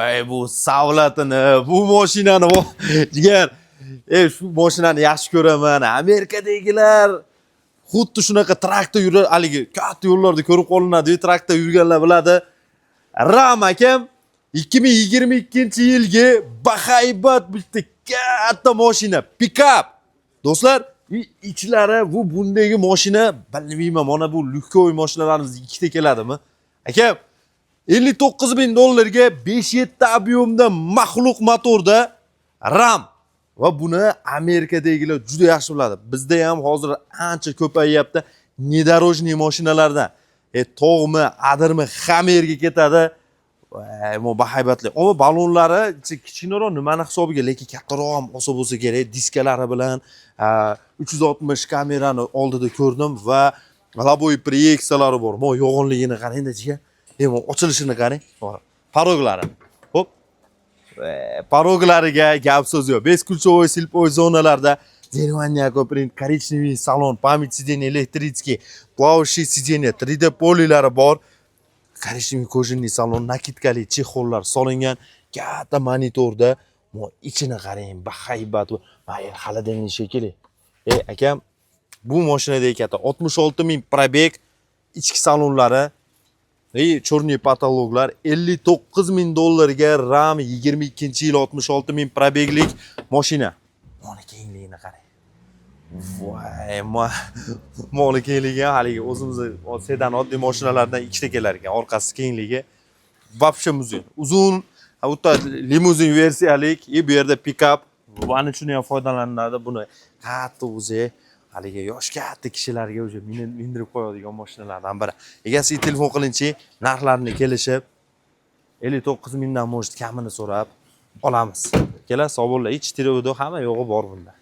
Ey, bu savlatini, bu mashinani, jigar. Ey, shu mashinani yaxshi ko'raman. Amerikadagilar xuddi shunaqa traktor yurar, haligi katta yo'llarda ko'rib qolinadi, traktor yurganlar biladi. Ram, akam, 2022-yilgi bahaybat bitta katta mashina, pikap. Do'stlar, ichlari bu bundagi mashina, bilmayman, mana bu легковой mashinalarimiz ikkita keladimi? Akam, 59 ming dollarga 5.7 объем da maxluq motorda Ram va buni Amerikadagilar juda yaxshi biladi. Bizda ham hozir ancha ko'payyapti внедорожный mashinalardan. Tog'mi, adirmi, hamma yerga ketadi. Voy, bu bahaybatli. Ammo balonlari kichkinaroq nimani hisobiga, lekin kattaroq ham olsa bo'lsa kerak, diskalari bilan 360 kamerani oldida ko'rdim va лобовой proyeksiyalari bor. Mo yo'g'onligini qarang-da, jigar. Mo ochilishini qarang. Порог lari. Xo'p. Порог lariga gap so'z yo'q. Бесключевой слепой zonalarda деревянный print, коричневый салон, память сиденья электрический, плавающий сиденье, 3D polilari bor. Коричневый кожаный салон, накидка li чехол lar solingan katta monitorda. Mo ichini qarang, bahaybat. Mayli, холодильник shekilli. Ey, akam, bu mashinadagi katta 66 ming пробег, ichki salonlari и черный потолок lar. 59 ming dollarga Ram, 22 yil, 66 ming пробег lik mashina. Moni kengligini qarang. Voy, moli kengligi ham haligi o'zimizni sedan oddiy mashinalardan ikkita kelar ekan. Orqasi kengligi вообще muzey. Uzun, hatto limuzin versiyalik и bu yerda pikap. Ana shuni ham foydalaniladi. Buni qattiq o'zi haligi yosh katta kishilarga уже mindirib qo'yadigan mashinalardan biri. Egasiga telefon qilinchi, narxlarini kelishib, 59 mingdan, может, kamini so'rab olamiz. Kela, sog' bo'linglar. Ichi hamma yo'g'i bor bunda.